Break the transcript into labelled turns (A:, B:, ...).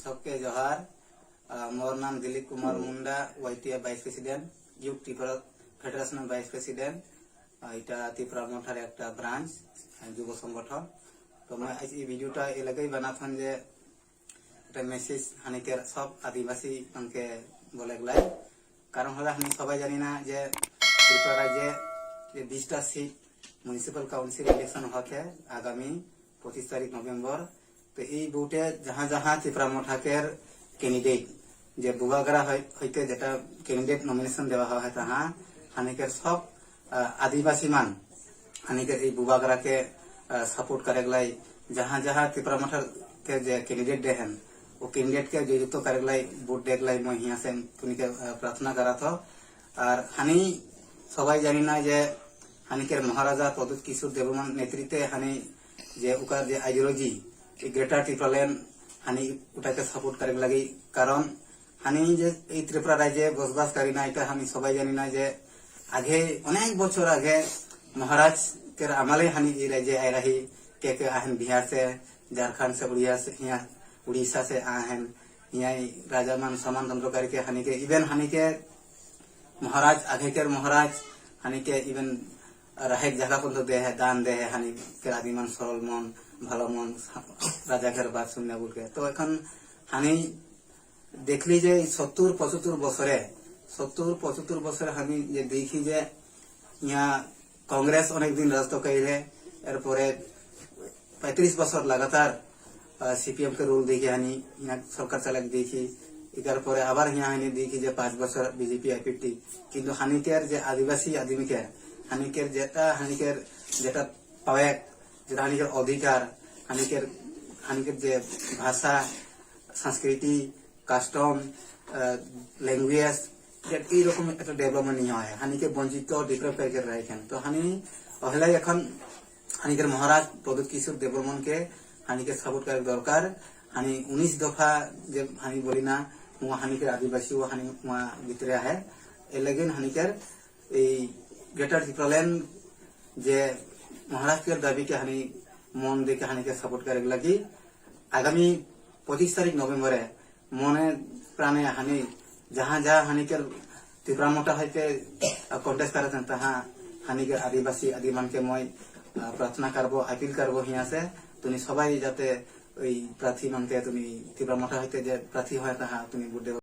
A: सबके जोहार। मोर नाम Dilip Kumar Munda, YTF vice president, youth Tripura ফেডারেশনের ভাইস প্রেসিডেন্ট। এটা ত্রিপুরা মঠার একটা ব্রাঞ্চ, যুব সংগঠন। তো মই আজ এই ভিডিওটা এলাকায় বানাথন যে একটা মেসেজ হানিকের সব আদিবাসী মানকে বলে গেলাই। কারণ হলে আমি সবাই জানি না যে ত্রিপুরা রাজ্যে যে 20টা সিট মিউনিসিপাল কাউন্সিল ইলেকশন হতে আগামী 25 তারিখ নভেম্বর। তো এই বুটে যাহা যাহা ত্রিপুরা মঠাকের ক্যান্ডিডেট যে বুবাগরা হইতে যেটা ক্যান্ডিডেট নমিনেশন দেওয়া হয়, তাহা হানিকের সব আদিবাসী মান হানিকের এই বুবাগরাকে সাপোর্ট করে গলাই, যাহা যাহা ত্রিপুরা মঠার কে যে ক্যান্ডিডেট দেখেন, ও ক্যান্ডিডেট কে জয়যুক্ত করে গলাই ভোট দেখলাই মই হিয়া से তুনিকে প্রার্থনা করাথ। আর হানি সবাই জানি না যে হানিকের মহারাজা প্রদ্যুৎ কিশোর দেববর্মন নেতৃত্বে হানি যে উকার যে আইডিওলজি গ্রেটার ত্রিপুরাল্যান্ড, হানি ওটাকে সাপোর্ট করে লাগি। কারণ হানি যে এই ত্রিপুরা রাজ্যে বসবাস করি না, এটা আমি সবাই জানি না যে আগে অনেক বছর আগে মহারাজ के আমলে হানি এই রাজ্যে আয় रही। के के आहन बिहार से, झारखंड से, उड़िया से, यहाँ उड़ीसा से आहन। यहाँ राजा मान सामंततंत्र करके हानि के इवन हानि के महाराज, आगे के महाराज हानि के इवन राहेक জায়গা পর্যন্ত দে है, दान दे है। हानि के আদিমান সরল মন, ভালো মন, রাজাকের বাত শুনে বলকে। তো এখন হানি দেখলি যে 70-75 বছরে, 70-75 বছরে আমি যে দেখি যে ইয়া কংগ্রেস অনেকদিন রাজত্ব করে, এরপরে 35 বছর লাগাতার সিপিএম কে রুল দেখি, হানি ইয়া সরকার চালাক দেখি। এটার পরে আবার হিয়া হানি দেখি যে 5 বছর বিজেপি, আইপিএফটি। কিন্তু হানিকের যে আদিবাসী আদিমিকের হানিকের যেটা পাওয়াক, যেটা হানিকের অধিকার, হানিকের হানিকের যে ভাষা, সংস্কৃতি, কাস্টম, ল্যাঙ্গুয়েজ, এইরকম একটা ডেভেলপমেন্ট নিয়ে হয়, হানিকে বঞ্চিত, ডিপ্রাইভ করে রাখেন। তো হানি পহলাই এখন হানিকের মহারাজ প্রদ্যুৎ কিশোর দেববর্মনকে হানিকে সাপোর্ট করার দরকার। হানি 19 দফা যে হানি বলি না, হুয়া হানিকের আদিবাসী ও হানি হুয়া ভিতরে আহে। এর লাগিন হানিকের এই গ্রেটার ত্রিপুরাল্যান্ড যে মহারাষ্ট্রের দাবিকে হানি মন দেখে হানিকে সাপোর্ট করে লাগি। আগামী 25 তারিখ নভেম্বরে মনে প্রাণে হানি যাহা যাহা হানিকের ত্রিপুরা মোটা হইতে কন্টেস্ট করেছেন, তাহা হানিকের আদিবাসী আদিমানকে মই প্রার্থনা করবো, আপিল করবো হিয়াছে, তুমি সবাই যাতে ওই প্রার্থী মানকে, তুমি ত্রিপুরা মোটা হইতে যে প্রার্থী হয়, তাহা তুমি ভোট দেবে।